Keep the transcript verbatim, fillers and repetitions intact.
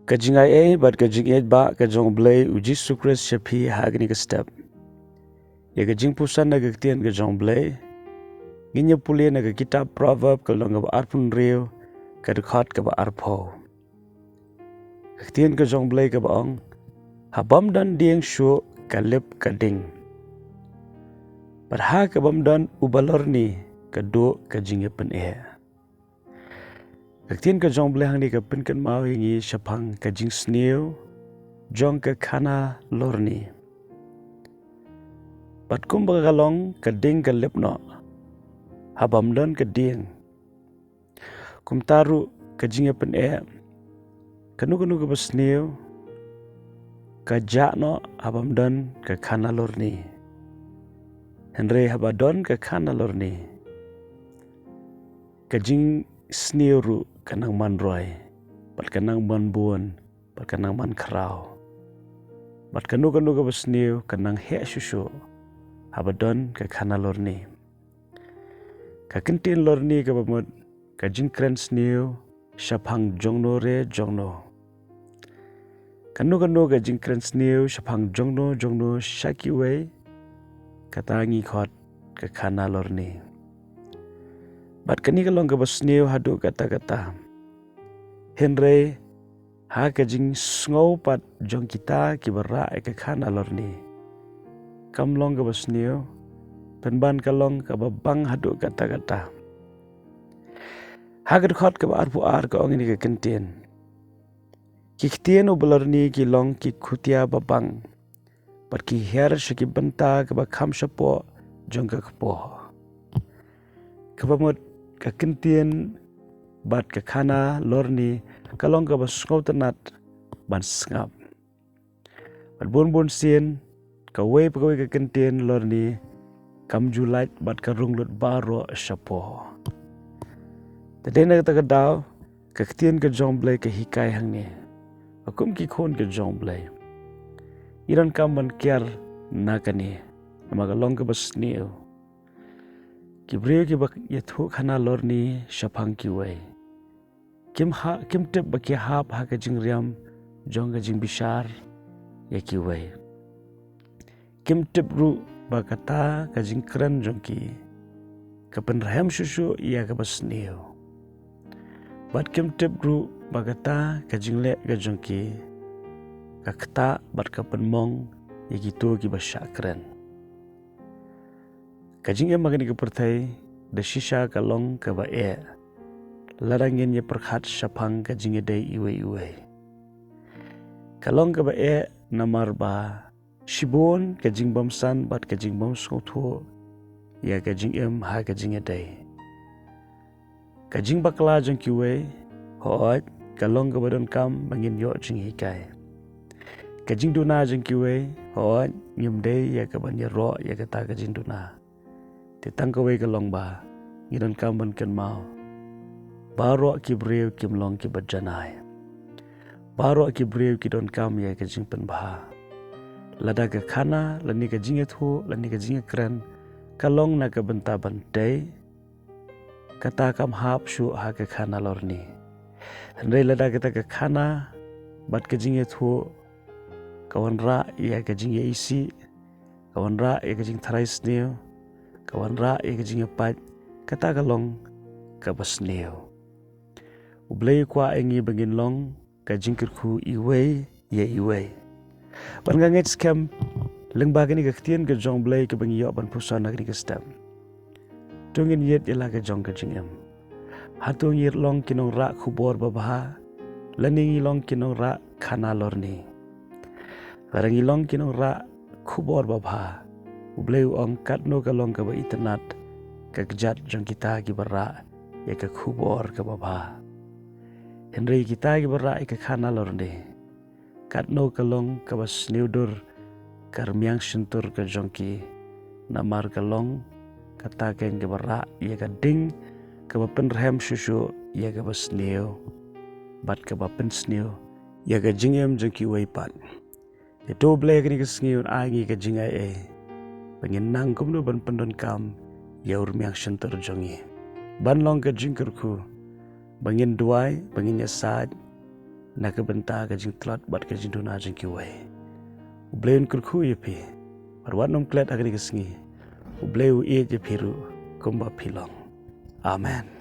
Ka jingai ei bad ka jingïeit ba ka jong U Blei U Jisu Khrist sha phi ha kane ka step. Ïa ka jingpuson na ka ktien ka jong U Blei ngin ïa pule na ka kitab Proverb ka lynnong kaba arphew hynriew, ka dkhot kaba arphew. Ka ktien ka jong U Blei kaba ong, ha bym don dieng shuh ka lip ka ding, bad ha ka bym don u balorni ka duh ka jingïapyneh. Ka ktien ka jong U Blei hangne ka pynkynmaw ïa ngi shaphang ka jingsniew jong ka khana lorni. Bad kumba ka long ka ding ka lip noh ha bym don ka dieng, kumta ruh ka jingïapyneh, kano kano kaba sniew, ka jah noh ha bym don ka khana lorni. Hynrei haba don ka khana lorni, ka jingsniew ruh ka nang man roi, bad ka nang man bun, bad ka nang man khraw, bad kano kano kaba sniew ka nang heh shuh shuh haba don ka khana lorni. Ka kyntien lorni kaba mut ka jingkren sniew shaphang jongno re jongno. Kano kano ka jingkren sniew shaphang jongno jongno sha kiwei, kata ngi khot ka khana lorni. Bad kane ka long kaba sniew haduh katta katta. Hynrei ha ka jingsngew pat jong kita kiba rah ïa ka khana lorni, kam long kaba sniew, pynban ka long kaba bang haduh katta katta. Ha ka dkhot kaba arphew ar ka ong ïa kane ka kyntien, ki ktien u balorni ki long ki khutia babang, bad ki her sha ki bynta kaba kham shapoh jong ka kpoh. Kaba mut ka kyntien bad ka khana lorni ka long kaba sngewtynnat ban sngap. Bad bun bun sien kawei pa kawei ka kyntien lorni kam ju lait bad ka rung lut baroh shapoh. Te dei na kata ka daw ka ktien ka jong U Blei ka hikai hangne, ba kum ki khun ka jong U Blei, ngi donkam ban kiar na kane, namar ka long kaba sniew. Ki briew kiba ïathuh khana lorni shaphang kiwei, kim ha, kim tip ba ki hap ha ka jingriam jong ka jingbishar ïa kiwei. Kim tip ruh ba kata ka jingkren jong ki ka pynrhem shuh shuh ïa kaba sniew. Bad kim tip ruh ba kata ka jingleh ka jong ki ka ktah bad ka pynmong ïa kito kiba shah kren. Ka jingim ha kane ka pyrthei da shisha ka long kaba eh lada ngin ïa pyrkhat shaphang ka jingïadei iwei iwei. Ka long kaba eh namar ba shibun ka jingbymsan bad ka jingbymsngewthuh ïa ka jingim ha ka jingïadei. Ka jingbakla jong kiwei, hooid, ka long kaba donkam ba ngin ïoh jinghikai. Ka jingduna jong kiwei, hooid, ngim dei ïa kaban ïaroh ïa kata ka jingduna. Te tang kawei ka long ba ngi donkam ban kynmaw, baroh ki briew kim long kiba janai. Baroh ki briew ki donkam ïa ka jingpynbha. Lada ka khana lane ka jingïathuh lane ka jingïakren ka long na ka bynta ban tei, kata kam hap shuh ha ka khana lorni. Hynrei lada kata ka khana bad ka jingïathuh ka wanrah ïa ka jingïaisih, ka wanrah ïa ka jingtharai sniew, ka wanrah ïa ka jingïapait, kata ka long kaba sniew. U Blei u kwah ïa ngi ba ngin long ka jingkyrkhu iwei ïa iwei. Bad nga ngeit skhem lyngba kane ka ktien ka jong U Blei kaba ngi ïoh ban puson ha kane ka step, to ngin ïeit ïa la ka jong ka jingim. Hato ngi long ki nongrah khubor babha lane ngi long ki nongrah khana lorni? Lada ngi long ki nongrah khubor babha, U Blei u ong katno ka long kaba itynnat ka kjat jong kita kiba rah ïa ka khubor kaba bha. Hynrei kita kiba rah ïa ka khana lorni, katno ka long kaba sniew dur ka rmiang shyntur ka jong ki, namar ka long kata keiñ kaba rah ïa ka ding kaba pynrhem shuh shuh ïa kaba sniew bad kaba pynsniew ïa ka jingim jong kiwei pat. Te to U Blei ha kane ka sngi un ai ngi ka jingai ei ba ngin nang kumno ban pyndonkam ïa u rmiang shyntur jong ngi, ban long ka jingkyrkhu ba ngin duwai, ba ngin ïasaid, na ka bynta ka jingtlot bad ka jingduna jong kiwei. U Blei un kyrkhu ïa phi. Bad wat nym klet ha kane ka sngi. U Blei u ïeit ïa phi ruh kumba phi long. Amen.